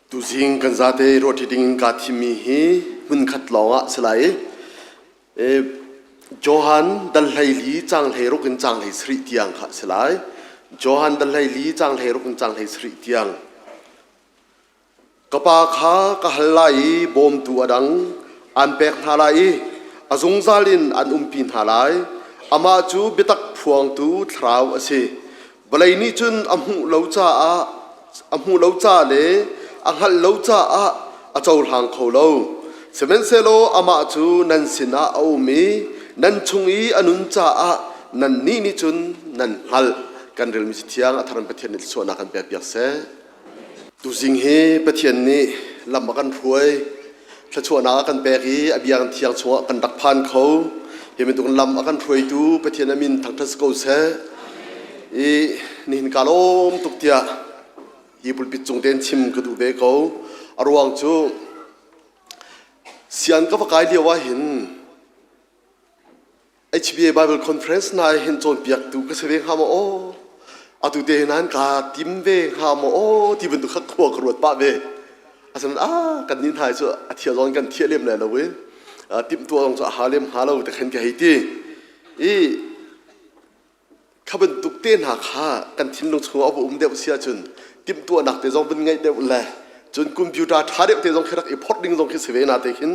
Tuzing kan zate ruahṭi dingin kaa thimmi hi hmunkhat lawngah si lai i Johan dal 14 caang 16 in caang 17 tiang kha si lai. Johan dal 14 caang 16 in caang 17 tiang. Ka Pa kha ka hal lai i bawmtu a dang aan pek hna lai i a zungzal in an umpi hna lai. Amah cu biatak phuangtu Thlarau a si. Vawlei nih cun a hmuh lo caah a hmuh lo ca le a hngalh lo caah a cohlang kho lo. Sihmanhsehlaw amah cu nan sinah a um i nan chung i a nun caah nannih nih cun nan hngalh. Kan relmi Cathiang a thar in Pathian nih thluachuahnak kan pekpiak seh. Tuzing hi Pathian nih lam a kan hruai, thluachuahnak a kan pek i a biakinn thiang chungah kan rak phan kho. Hi bantuk lam a kan hruaitu Pathian a min thangṭhat si ko seh. I nihin ka lawm tuk tiah hi pulpit cung tein chim ka duh ve ko. A ruang cu sian ka va kai lio ah hin HBA Bible Conference hna hin cawnpiaktu ka si ve hnga maw aw? Atu te hin han kaa tim ve hnga maw aw ti bantuk kha khua ka ruat pah ve. Asinain ah kan nih hna cu a thia zawn kan thiah lem lai lo i timhtuah zong cu a ha lem hnga lo ti khan ka hei ti. I kha bantuk te hna kha kan thinlung chungah a va um deuh si ahcun timhtuahnak te zong vun ngeih deuh le cun computer ṭha deuh te zong khi rak i phorh ding zong khi si ve na te khin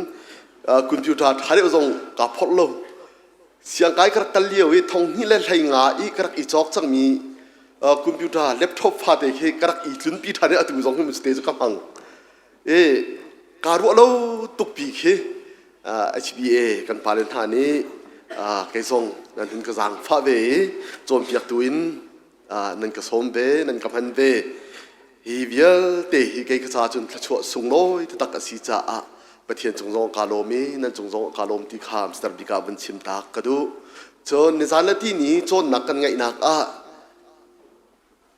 computer ṭha deuh zong kaa phorh lo. Siangkai ka rak kal lio i thong hnih le hlei nga i ka rak i cawk cangmi computer laptop fate khi ka rak i tlunpi ṭhan i atu zong hi te cu ka hmang. I kaa ruah lo tukpi khi HBA kan pale hna nih kei zong nan hun ka zaangfah ve i cawnpiaktu in nan ka sawm ve, nan ka hman ve. Hi vialte hi kei ka ca cun thluachuah sunglawi taktak a si caah Pathian cung zong kaa lawm i nan cung zong kaa lawm ti kha Mr. Bik ah vun chim tak ka duh. Cun nizan le tini cawnnak kan ngeihnak ah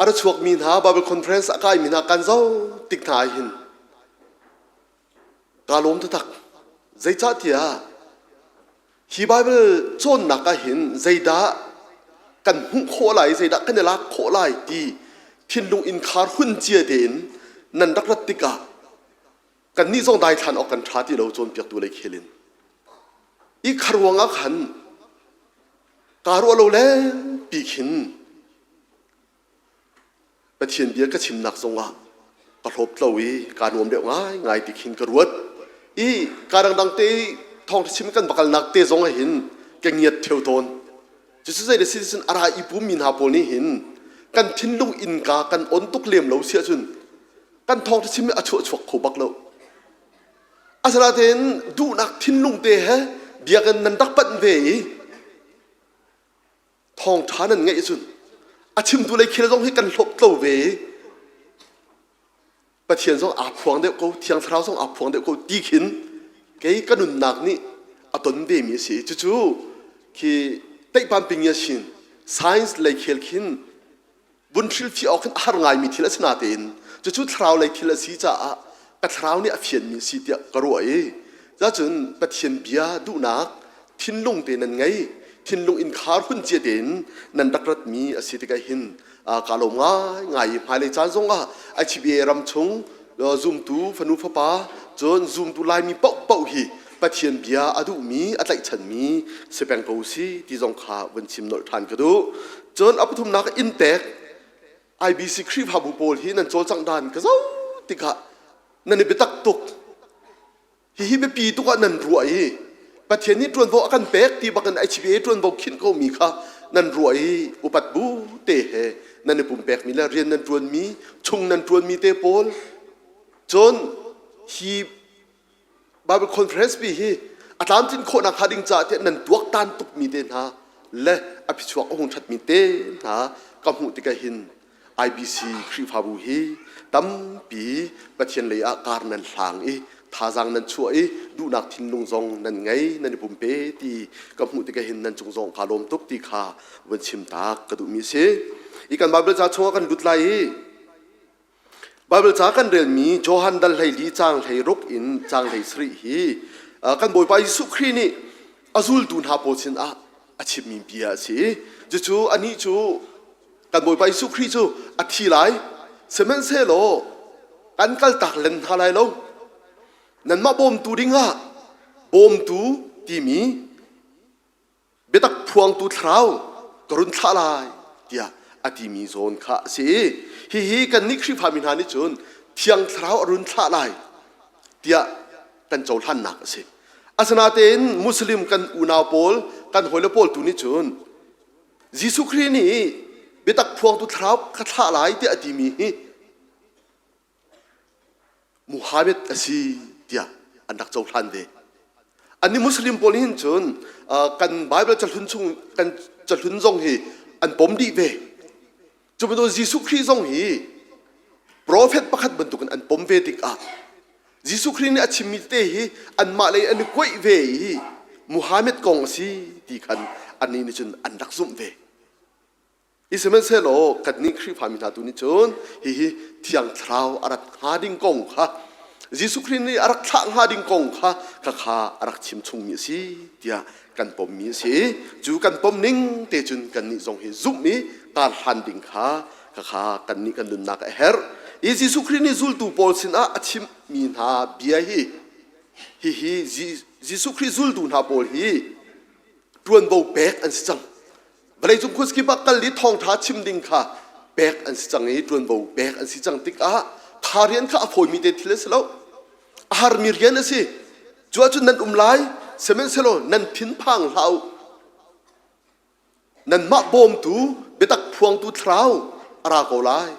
a ra chuakmi hna Bible conference a kaimi hna kan zoh tik hna ah hin kaa lawm taktak. Zeicahtiah Hi Baibal cawnnak ah hin zeidah kan hmuh khawh lai, zeidah kan i lak khawh lai ti thinlung innkhar hun cia tein nan rak rat tikah kannih zong daithlan awk kan ṭha ti lo cawnpiaktu lei khel in. I kha ruang ah khan kaa ruah lo lengpi khin Pathian bia ka chimnak zongah ka hlawptlo i kaa nuam deuh ngaingai ti khin ka ruat. I kaa dangdang te i thawngṭha chim kan va kalnak te zong ah hin ka ngiat ṭheo tawn. Cucu zei le si cun a ra i pummi hna pawl nih hin kan thinlung innka kan on tuk lem lo si ahcun kan thawngṭha chim hi a chuah chuak kho bak lo. Asinain duhnak thinlung te he biakinn nan rak panh ve i thawngṭha nan ngeih cun a chimtu lei khel zong hi kan hlawptlo ve i Pathian zong aa phuang deuh ko, Thiang Thlarau zong aa phuang deuh ko ti khin kei ka nunnak nih a ton vemi a si. Cucu khi teihpan ping sin science lei khel khin vun hrilhfiah awk hin a har ngaimi thil a si natein cucu thlarau lei thil a si caah ka thlarau nih a fianmi a si tiah ka ruah i cun Pathian bia duhnak thinlung te nan ngei thinlung innkhar hun cia tein nan rak ratmi a si tikah hin ka lawm ngaingai i hmailei caan zongah ICBA ram chung zumtu fanu fapa cun zumtu Laimi paohpaoh hi Pathian bia a duhmi a tlaihchanmi si peng ko si ti zong kha vun chim nolh ṭhan ka duh. Cun a pathumnak inntek IBC Khrihfabu pawl hi nan cawlcangh dan ka zoh tikah nan i biatak tuk. Hihi biapi tuk ah nan ruah i Pathian nih ṭuanvo a kan pek ti bakin HBA ṭuanvo khinh komi kha nan ruah i upat bu te he nan i pumpekmi le rian nan ṭuanmi chung nan ṭuanmi te pawl cun hi Bible conference pi hi a tlamtlin khawhnak hnga ding caah tiah nan tuaktan tukmi te hna le a phichuak a hung ṭhatmi te hna ka hmuh tikah hin IBC Khrihfabu hi tampi Pathian lei ah kar nan hlang i thazaang nan chuah i duhnak thinlung zong nan ngei nan i pumpe ti ka hmuh tikah hin nan cung zong kaa lawm tuk ti kha vun chim tak ka duhmi a si. I kan Bible ca chungah kan lut lai i Baibal ca kan relmi Johan dal 14 caang 16 in caang 17 hi kan Bawipa Jesuh Khrih nih a zultu hna pawl sinah a chimmi bia a si. Cucu anih cu kan Bawipa Jesuh Khrih cu a thi lai. Sihmanhsehlaw Kan kaltak len hna lai lo. Nanmah bawmtu dingah bawmtu timi biatak phuangtu thlarau ka run thlah lai tiah a timi zawn kha a si. Hihi kannih Khrihfami hna nih cun Thiang Thlarau a run thlah lai tiah kan cohlannak a si. Asinain Muslim kan unau pawl, kan hawile pawl tu nih cun Jesuh Khrih nih biatak phuangtu thlarau ka thlah lai tiah a timi hi Muhammad a si tiah an rak cohlan ve. Annih Muslim pawl hin cun kan Bible cahlun chung kan cahlun zong hi an pom dih ve. Cu bantuk Jesuh Khrih zong hi prophet pakhat bantukin an pom ve tikah Jesuh Khrih nih a chimmi tete hi anmah lei an i kuaih ve i Muhammad kong a si ti khan annih nih cun an rak zumh ve. I sihmanhsehlaw kannih Khrihfami hna tu nih cun hihi Thiang Thlarau a rat hnga ding kong kha Jesuh Khrih nih a rak thlah hnga ding kong kha khakha a rak chim chungmi a si tiah kan pommi a si. Cu kan pom ning te cun kannih zong hi zumh i kar hlan ding kha khakha kannih kan nunnak a herh. I Jesuh Khrih nih zultu pawl sinah a chimmi hna bia hi hihi Jesuh Khrih zultu hna pawl hi ṭuanvo pek an si cang. Vawleicung khuazakip ah kal i thawngṭha chim ding kha pek an si cang i ṭuanvo pek an si cang tikah kha rian kha a fawimi te thil a si lo. A harmi rian a si. Cu ahcun nan um lai, sihmanhsehlaw nan thinphang hlah u. Nanmah bawmtu, biatak phuangtu thlarau a ra ko lai,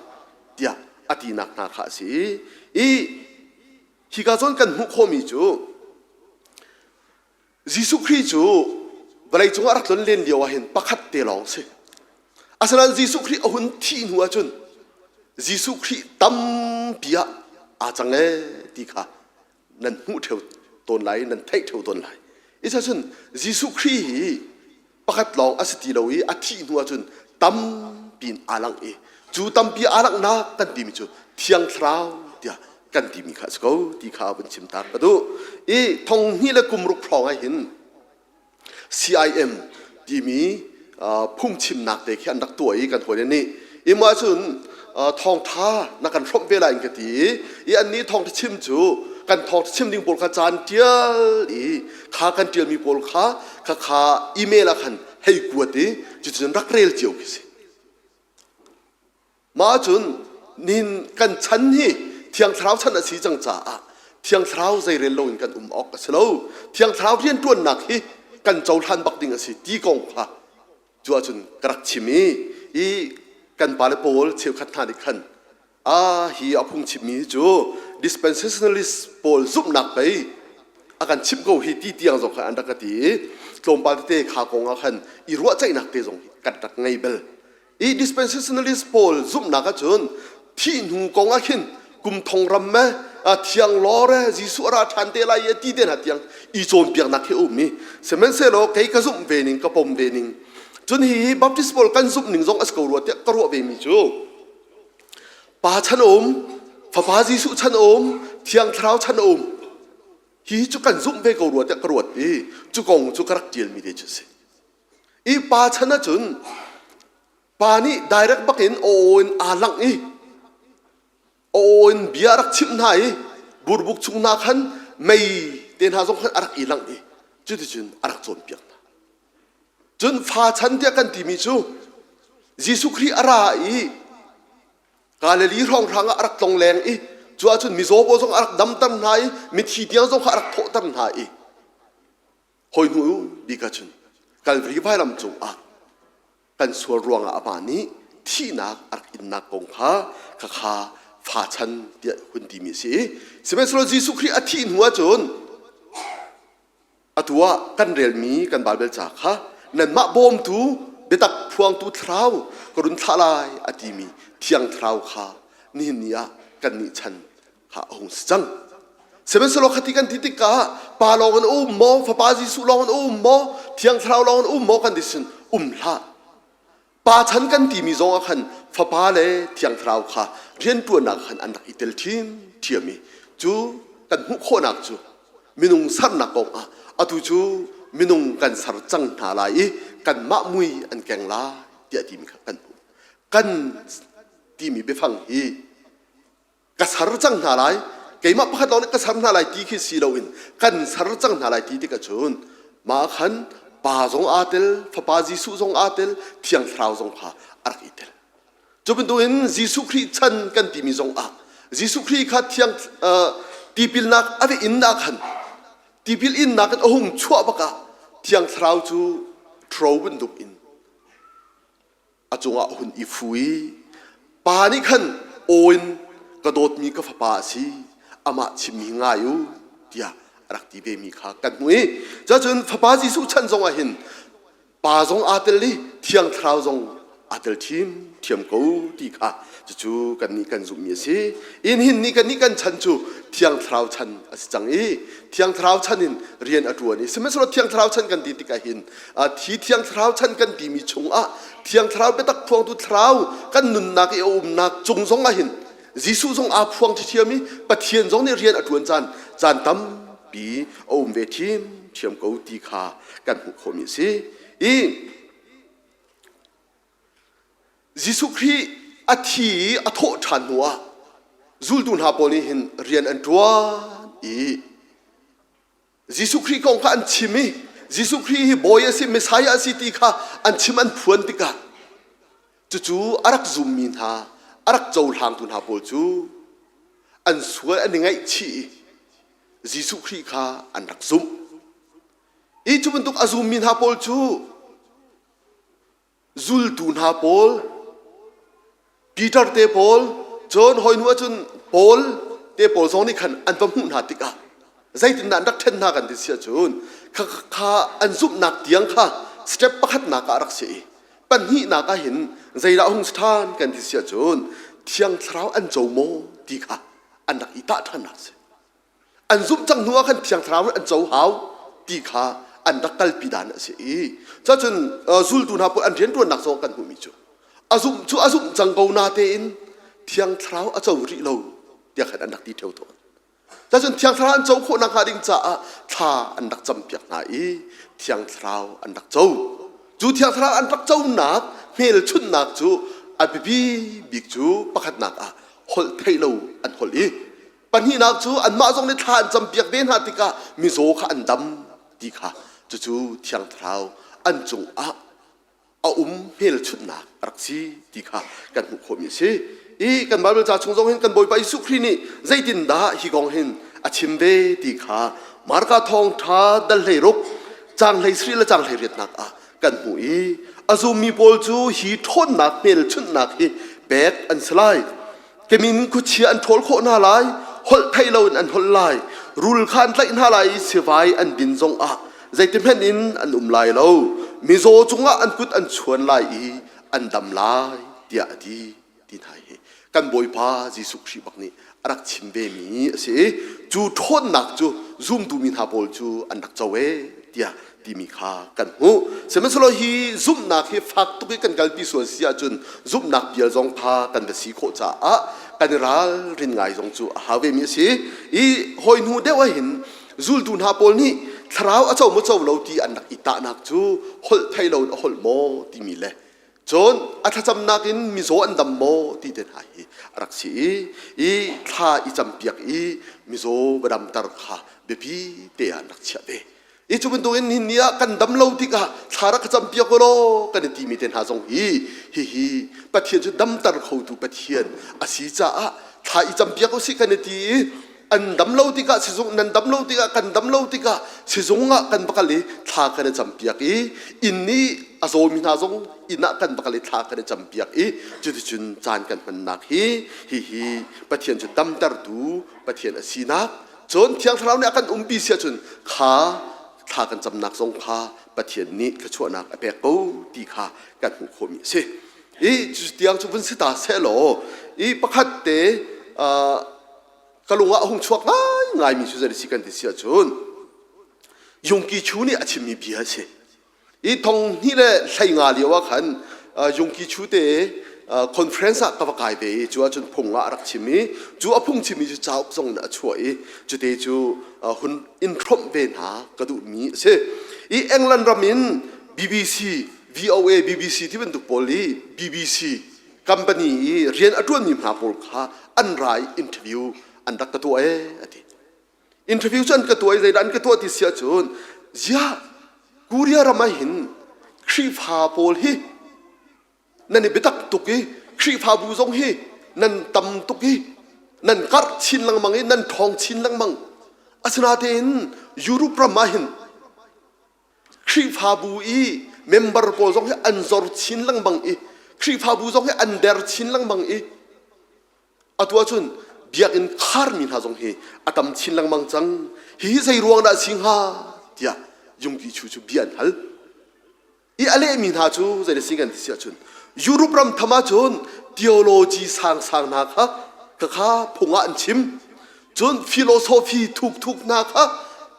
tiah a tinak hna kha a si. I hika zawn kan hmuh khawhmi cu Jesuh Khrih cu vawleicung ah rak tlon len lio ah hin pakhat te lawng si. Asinain Jesuh Khrih a hun thih hnu ahcun Jesuh Khrih tampi ah aa cang ee ti kha nan hmuh ṭheo tawn lai nan theih ṭheo tawn lai. Isa cun Jesuh Khrih hi pakhat lawng a si ti lo i a thih hnu ahcun tampi in aa langh i cu tampi aa langhnak kan timi cu Thiang Thlarau tiah kan timi kha a si ko ti kha vun chim ta ka duh. I thong hnih le kum ruk hrawng ah hin CIM timi phungchimnak te khi an rak tuah i kan hawile nih i mah cun thawngtha na kan hrawmh ve lai in ka ti i annih thawngtha chim cu kan thawngtha chim ding pawl kha caan tial i kha kan tialmi pawl kha kha kha email ah khan hei kuat i cuticun rak rel cio khi si. Mah cun nihin kan chan hi Thiang Thlarau chan a si cang caah Thiang Thlarau zeirel loin kan um awk a si lo. Thiang Thlarau rianṭuannak hi kan cohlan bak ding a si ti kong kha cu ahcun ka rak chim i i kan pale pawl cheukhat hna nih khan a hi a phung chimmi cu dispensationalist pawl zumhnak pei a kan chimh ko hi ti tiang zong khan an rak ka ti i tlawmpal tete kha kong ah khan i ruahceihnak te zong kan rak ngei bel i dispensationalist pawl zumhnak ahcun thih hnu kong ah khin kum thong ram me thiang lawr e Jesuh a ra ṭhan te lai e ti te hna tiang i cawnpiaknak hi a um i sihmanhsehlaw kei ka zumh ve ning ka pom ve ning cun hi Baptist pawl kan zumh ning zong a si ko rua tiah ka ruah ve mi cu Pa chan a um, Fapa Jesuh chan a um, Thiang Thlarau chan a um. Hi cu kan zumh ve ko rua tiah ka ruat i cu kong cu ka rak ṭialmi te cu a si. I pa chan ahcun pa nih direct bakin aw in aa langh i aw in bia a rak chimh hna i burbuk chung hna khan mei te hna zong khan a rak i langh i cuticun a rak cawnpiak hna. Cun fa chan tiah kan timi cu Jesuh Khrih a ra i Galilee hrawnghrang ah a rak tlong leng i cu ahcun mizaw pawl zong a rak damter hna i mithi tiang zong kha a rak thawhter hna i hawi hnu bik ahcun Kalvari vailam cungah kan sual ruangah amah nih thihnak a rak innak kong kha khakha fa chan tiah hun timi a si. Sihmanhsehlaw Jesuh Khrih a thih hnu ahcun Atu ah kan relmi kan Baibal ca kha nanmah bawmtu biatak phuangtu thlarau ka run thlah lai a timi Thiang Thlarau kha nihin ni ah kannih chan kha a hung si cang. Sihmanhsehlaw khati kan ti tikah Pa lawng in a um maw, Fapa Jesuh lawng in a um maw, Thiang Thlarau lawng in a um maw kan ti sin um hlah. Pa chan kan timi zong ah khan Fapa le Thiang Thlarau kha rianṭuannak khan an rak i tel ṭhiamṭhiam i cu kan hmuh khawhnak cu minung sernak kong ah atu cu minung kan ser cang hna lai i kanmah mui an keng lai tiah timi kha kan hmuh. Kan timi biafang hi. Ka ser cang hna lai, keimah pakhat lawng nih ka ser hna lai ti khi si loin kan ser cang hna lai ti tikah cun mah khan Pa zong aa tel, Fapa Jesuh zong aa tel, Thiang Thlarau zong kha a rak i tel. Cu bantukin Jesuh Khrih chan kan timi zong ah Jesuh Khrih kha thiang tipilnak a va in ah khan tipil innak in a hung chuah bak ah Thiang Thlarau cu ṭhro bantuk in a cungah a hun i fu i pa nih khan aw in ka dawtmi ka fapa a si amah chimmi ngai u tiah a rak ti vemi kha kan hmuh i cun fapa Jesuh chan zong ah hin pa zong aa tel i thiang thlarau zong aa tel ṭhiamṭhiam ko ti kha cucu kannih kan zumhmi a si. In hin nih kannih kan chan cu thiang thlarau chan a si cang i thiang thlarau chan in rian a ṭuan i sihmanhsehlaw thiang thlarau chan kan ti tikah hin thi thiang thlarau chan kan timi chungah thiang thlarau biatak phuangtu thlarau kan nunnak i a umnak cung zong ah hin Jesuh zong aa phuang ṭhiam i Pathian zong nih rian a ṭuan caan caan tampi a um ve ṭhiamṭhiam ko ti kha kan hmuh khawhmi a si. I Jesuh Khrih a thi i a thawh ṭhan hnuah zultu hna pawl nih hin rian an ṭuan i Jesuh Khrih kong kha an chim i Jesuh Khrih hi Bawi a si, Messiah a si ti kha an chim an phuan tikah cucu a rak zummi hna, a rak cohlangtu hna pawl cu an sual an i ngaihchih i Jesuh Khrih kha an rak zumh. I cu bantuk a zummi hna pawl cu zultu hna pawl Peter te pawl cun hawi hnu ahcun Paul te pawl zong nih khan an va hmuh hna tikah zeitindah an rak ṭhen hna kan ti si ahcun kha kha an zumhnak tiang kha step pakhatnak ah a rak si i pahnihnak ah hin zeidah hung si ṭhan kan ti si ahcun Thiang Thlarau an co maw ti kha an rak i tah ṭhannak si. An zumh cang hnu ah khan Thiang Thlarau an co hau ti kha an rak kalpi dan a si i cun zultu hna pawl an rianṭuannak zong kan hmuhmi cu a zumh cu a zumh cang ko na tein Thiang Thlarau a co rih lo tiah khan an rak ti ṭheo tawn. Cun Thiang Thlarau an co khawh nakhnga ding caah thla an rak campiak hna i Thiang Thlarau an rak co. Cu Thiang Thlarau an rak conak hmelchunhnak cu a biapi bik cu pakhatnak ah holh theih lo an holh i Pahnihnak cu anmah zong nih thla an campiak ve hna tikah mizaw kha an dam ti kha cucu Thiang Thlarau an cungah a um hmelchunhnak a rak si ti kha kan hmuh khawhmi a si. I kan Baibal ca chung zong hin kan Bawipa Jesuh Khrih nih zeitindah hi kong hin a chim ve ti kha Marka thawngṭha dal 16 caang 17 le caang 18nak ah kan hmuh i a zummi pawl cu hi ṭhawnnak hmelchunhnak hi pek an si lai. Kemin khuachia an ṭhawl khawh hna lai, holh theih loin an holh lai, rul kha an tlaih hna lai i sivai an din zongah zeitihmanh in an um lai lo. Mizaw cungah an kut an chuan lai i an dam lai, tiah a ti. Ti hna hi kan Bawipa Jesuh Khrih bak nih a rak chim vemi a si i cu ṭhawnnak cu zumtu mi hna pawl cu an rak co e tiah timi kha kan hmuh. Sihmanhsehlaw hi zumhnak hi fak tuk i kan kalpi sual si ahcun zumhnak pial zong kha kan va si khawh caah kan i ralrin ngai zong cu a hau vemi a si. I hawi hnu deuh ah hin zultu hna pawl nih thlarau a co maw co lo ti an rak i tahnak cu holh thei loin a holh maw timi le cun a thlacamnak in mizaw an dam maw ti te hna hi a rak si i i thla i campiak i mizaw va damter kha biapi te ah an rak chiah ve. I cu bantukin hin ni ah kan dam lo tikah thla rak ka campiak u law kan i timi te hna zong hi hihi Pathian cu damter khotu Pathian a si caah thla i campiak u sih kan i ti i an dam lo tikah sizung nan dam lo tikah kan dam lo tikah sizung ah kan va kal i thla kan i campiak i inn i a zawmi hna zong inn ah kan va kal i thla kan i campiak i cuticun caan kan hmannak hi hihi Pathian cu damtertu Pathian a sinak Cun Thiang Thlarau nih a kan umpi si ahcun kha thla kan camnak zong kha Pathian nih thluachuahnak a pek ko ti kha kan hmuh khawhmi a si. I tiang cu vun si ta seh law i pakhat te ka lung ah a hung chuak ngaingaimi cu zei si kan ti si ahcun Yungki Chu nih a chimmi bia a si. I thong hnih le 15 lio ah khan Yungki Chu te conference ah ka va kai ve i cu ahcun phung ah a rak chim i cu a phung chimmi cu cauk zong in a chuah i cute cu hun in hromh ve hna ka duhmi a si. I England ram in BBC, VOA, BBC ti bantuk pawl i BBC. company i rian a ṭuanmi hna pawl kha an ra i interview an rak ka tuah ee a ti. Interview cu an ka tuah i zeidah an ka tuah ti si ahcun ziah Korea ram ah hin Khrihfa pawl hi nan i biatak tuk i Khrihfabu zong hi nan tam tuk i nan karh chin lengmang i nan ṭhawng chin lengmang. Asinain Europe ram ah hin Khrihfabu i member pawl zong hi an zor chin lengmang i Khrihfabu zong hi an der chin lengmang i atu ahcun biakinn kharmi hna zong hi a tam chin lengmang cang. Hihi zei ruang dah a si hnga tiah Yungki Chu cu bia an hal. I a lehmi hna cu zei si kan ti si ahcun Europe ram tham ahcun theology sangsang hna kha khakha phung ah an chim. Cun philosophy thukthuk hna kha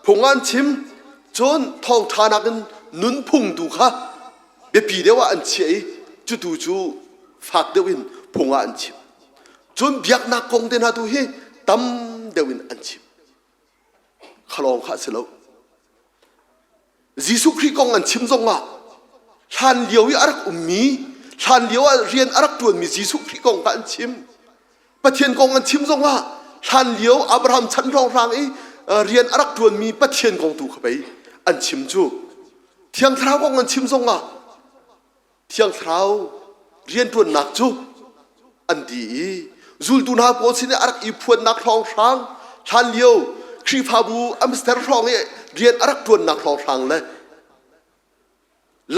phung ah an chim. Cun thawngṭha nakin nunphung tu kha biapi deuh ah an chiah i cutu cu fak deuh in phung ah an chim. Cun biaknak kong te hna tu hi tam deuh in an chim. Kha lawng kha a si lo. Jesuh Khrih kong an chim zongah hlan lio i a rak ummi, hlan lio ah rian a rak ṭuanmi Jesuh Khrih kong kha an chim. Pathian kong an chim zongah hlan lio Abraham chan hrawnghrang i rian a rak ṭuanmi Pathian kong tu kha pei an chim cu. Thiang Thlarau kong an chim zongah Thiang Thlarau rianṭuannak cu an ti i zultu hna pawl sin i a rak i phuannak hrawnghrang hlanlio Khrihfabu Amster hrawng i rian a rak ṭuannak hrawnghrang le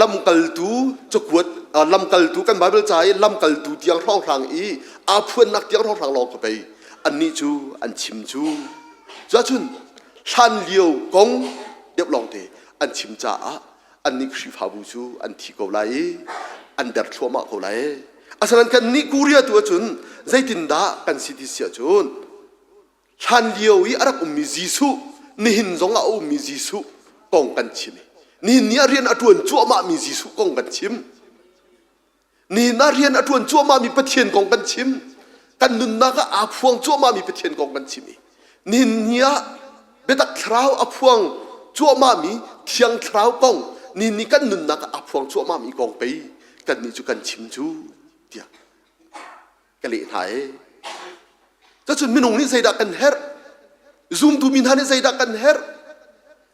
lamkaltu cakuat lamkaltu kan Bible ca i lamkaltu tiang hrawnghrang i aa phuannak tiang hrawnghrang lawng ka pei annih cu an chim cu cuahcun hlanlio kong deuh lawngte an chim caah annih Khrihfabu cu an thi ko lai i an der thluahmah ko lai. Asinain kannih Korea tu ahcun zeitindah kan si ti si ahcun hlan lio i a rak ummi Jesuh nihin zong ah a ummi Jesuh kong kan chim i nihin ni ah rian a ṭuan cuahmahmi Jesuh kong kan chim. Nihin ah rian a ṭuan cuahmahmi Pathian kong kan chim. Kan nunnak ah aa phuang cuahmahmi Pathian kong kan chim i nihin ni ah biatak thlarau a phuang cuahmahmi Thiang Thlarau kong nihin ni kan nunnak ah aa phuang cuahmahmi kong pei kannih cu kan chim cu tiah ka leh hna ee. Cucun minung nih zeidah kan herh? Zumtu mi hna nih zeidah kan herh?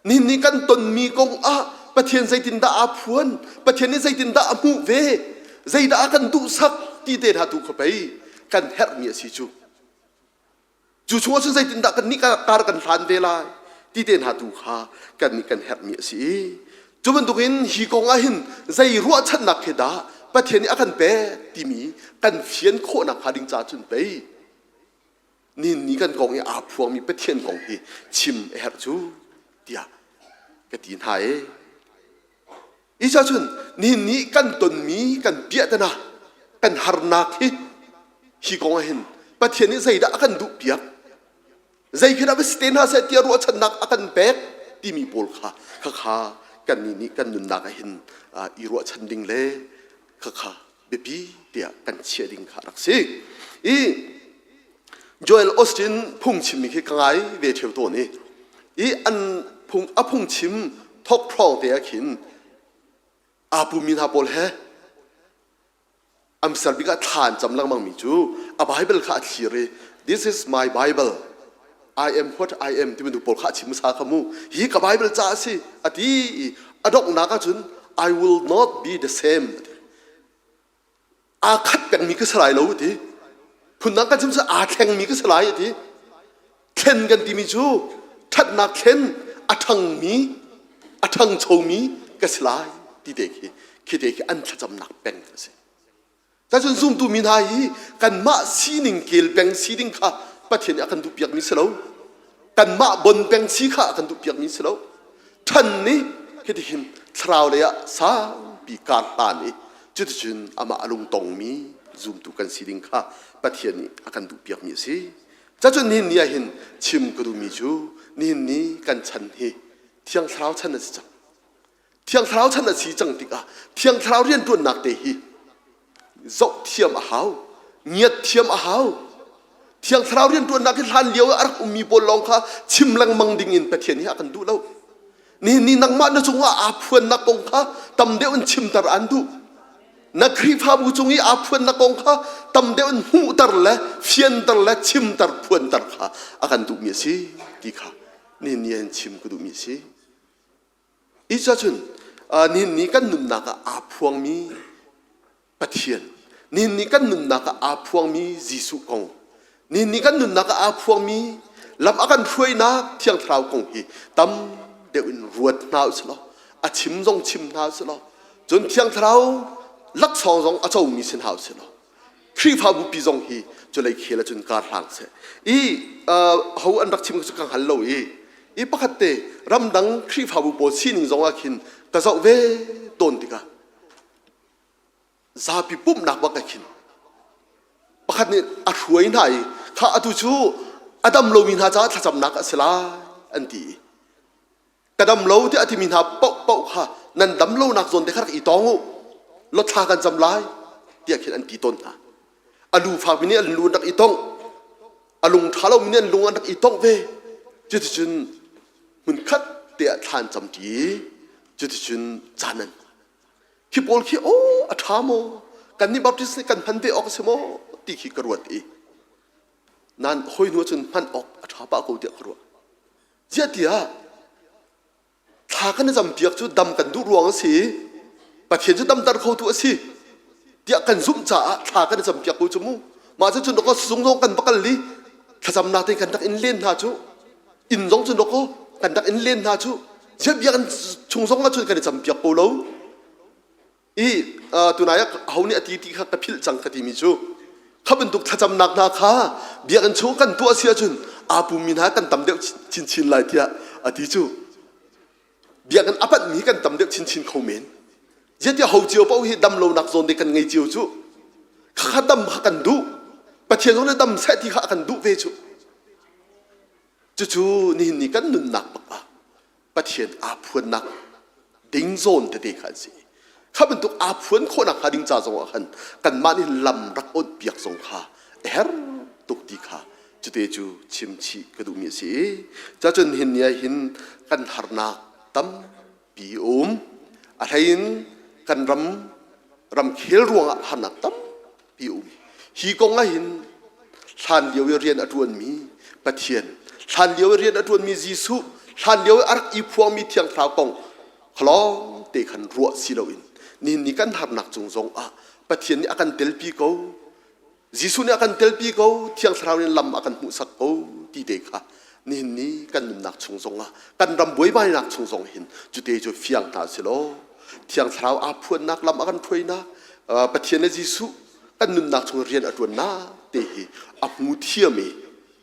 Nihin ni kan tonmi kong ah Pathian zeitindah aa phuan? Pathian nih zeitindah a hmuh ve? Zeidah a kan duhsak? Ti te hna tu kha pei kan herhmi a si cu. Cu chungah cun zeitindah kan nih kar kan hlan ve lai? Ti te hna tu kha kan nih kan herhmi a si i cu bantukin hi kong ah hin zei ruahchannak he dah Pathian nih a kan pek timi kan fian khawhnak hnga ding ca cun pei nihin ni kan kong i aa phuangmi Pathian kong hi chim a herh cu tiah ka ti hna ee. Isa cun nihin ni kan tonmi kan piahtana kan harnak hi hi kong ah hin Pathian nih zeidah a kan duhpiak zei khi dah va si te hna seh tiah ruahchannak a kan pek timi pawl kha khakha kannih nih kan nunnak ah hin i ruahchan ding le khakha biapi tiah kan chiah ding kha rak si. I Joel Austin phungchimmi khi ka ngai ve ṭheo tawn i i an phung a phungchim thok hrawng te ah khin aa pummi hna pawl he amsar bik ah thla an cam lengmang mi cu a Bible kha a thlir i this is my Bible I am what I am timi nu pawl kha a chim hmasa kha mu hi ka Bible ca a si a ti i a donghnak ahcun I will not be the same aa khat pengmi ka si lai lo ti phundang kan chim cu aa thlengmi ka si lai ti thlen kan timi cu ṭhatnak thlen a ṭhangmi a ṭhangchomi ka si lai ti te khi khi te khi an thlacamnak peng a si Cun zumtu mi hna hi kanmah sining kel peng si ding kha Pathian nih a kan duhpiakmi si lo. Kanmah bon peng si kha a kan duhpiakmi si lo. Ṭhan nih hitihin thlarau lei ah saupi kar hlan i cuticun amah a lungtongmi zumtu kan si ding kha Pathian nih a kan duhpiakmi a si. Cacun nihin ni ah hin chim ka duhmi cu nihin ni kan chan hi Thiang Thlarau chan a si cang. Thiang Thlarau chan a si cang tikah Thiang Thlarau rianṭuannak te hi zoh thiam a hau, ngiat thiam a hau. Thiang Thlarau rianṭuannak hi hlan lio ah a rak ummi pawl lawng kha chim lengmang ding in Pathian hi a kan duh lo. Nihin ni nangmah na cungah aa phuannak kong kha tam deuh in chimter aan duh. Na Khrihfabu cung i aa phuannak kong kha tam deuh in hmuhter le fianter le chimter phuanter kha a kan duhmi a si ti kha nihin ni ah chim ka duhmi a si. Hi cun nihin ni kan nunnak ah aa phuangmi Pathian, nihin ni kan nunnak ah aa phuangmi Jesuh kong, nihin ni kan nunnak ah aa phuangmi lam a kan hruainak Thiang Thlarau kong hi tam deuh in ruat hna usih law a chim zong chim hna usih law cun Thiang Thlarau laksawng zong a comi si hna usih law Khrihfabu pi zong hi culei khel ahcun kar hlang seh. I ho an rak chim cu ka hngal lo i i pakhat te ramdang Khrihfabu pawl sining zong ah khin ka zoh ve tawn tikah zapi pumhnak bak ah khin pakhat nih a hruai hna i kha atu cu a dam lomi hna caah thlacamnak a si lai an ti i ka dam lo tiah a timi hna paohpaoh kha nan dam lonak zawn te kha rak i tawng u law thla kan cam lai tiah khin an ti tawn hna. A lu fakmi nih an lu an rak i tongh, a lung ṭha lomi nih an lung an rak i tongh ve. Cuticun hmunkhat te ah thla an camṭi cuticun caan an khi pawl khi aw a ṭha maw kannih Baptist nih kan hman ve awk a si maw ti khi ka ruat i nan hawi hnu cun hman awk a ṭha pah ko tiah ka ruah. Ziah tiah thla kan i campiak cu dam kan duh ruang a si i Pathian cu damter khotu a si tiah kan zumh caah thla kan i campiak ko cu mu. Mah cu cun dawkaw sizung zong kan va kal i thlacamnak te kan rak in len hna cu inn zong cun dawkaw kan rak in len hna cu ziah biakinn chung zong ah cun kan i campiak ko lo. I tunai ah ho nih a ti ti kha ka philh cang ka timi cu kha bantuk thlacamnak hna kha biakinn chung kan tuah si ahcun aa pummi hna kan tam deuh chinchin lai tiah a ti cu. Biakinn a panhmi kan tam deuh chinchin kho men. Zeitiah ho cio paoh hi dam lonak zawn te kan ngei cio cu. Khakha dam kha kan duh. Pathian zong nih dam seh ti kha a kan duh ve cu. Cucu nihin ni kan nunnak bak ah Pathian aa phuannak ding zawn tete kha an si. Kha bantuk aa phuan khawhnak hnga ding ca zong ah khan kanmah nih lam rak awnh piak zong kha a herh tuk ti kha cute cu chim chih ka duhmi a si. Cacun hin ni ah hin kan harnak tampi um. A hlei in kan ram ramkhel ruangah harnak tampi um. Hi kong ah hin hlan lio i rian a ṭuanmi Pathian, hlan lio i rian a ṭuanmi Jesuh, hlan lio i a rak i phuangmi Thiang Thlarau kong khalawng te khan ruah si loin nihin ni kan harnak cung zong ah Pathian nih a kan telpi ko, Jesuh nih a kan telpi ko, Thiang Thlarau nih lam a kan hmuhsak ko ti te kha nihin ni kan nunnak chung zongah kan ram buaibainak chung zong hin cute cu fiang hna si law Thiang Thlarau aa phuannak lam a kan hruainak Pathian le Jesuh kan nunnak chung rian a ṭuannak te hi a hmu thiam i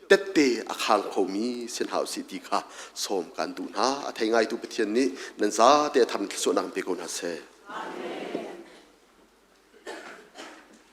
tette a khang khomi si hna usih ti kha sawm kan duh hna. A thei ngaitu Pathian nih nan zate a tham thluachuahnak in pe ko hna seh.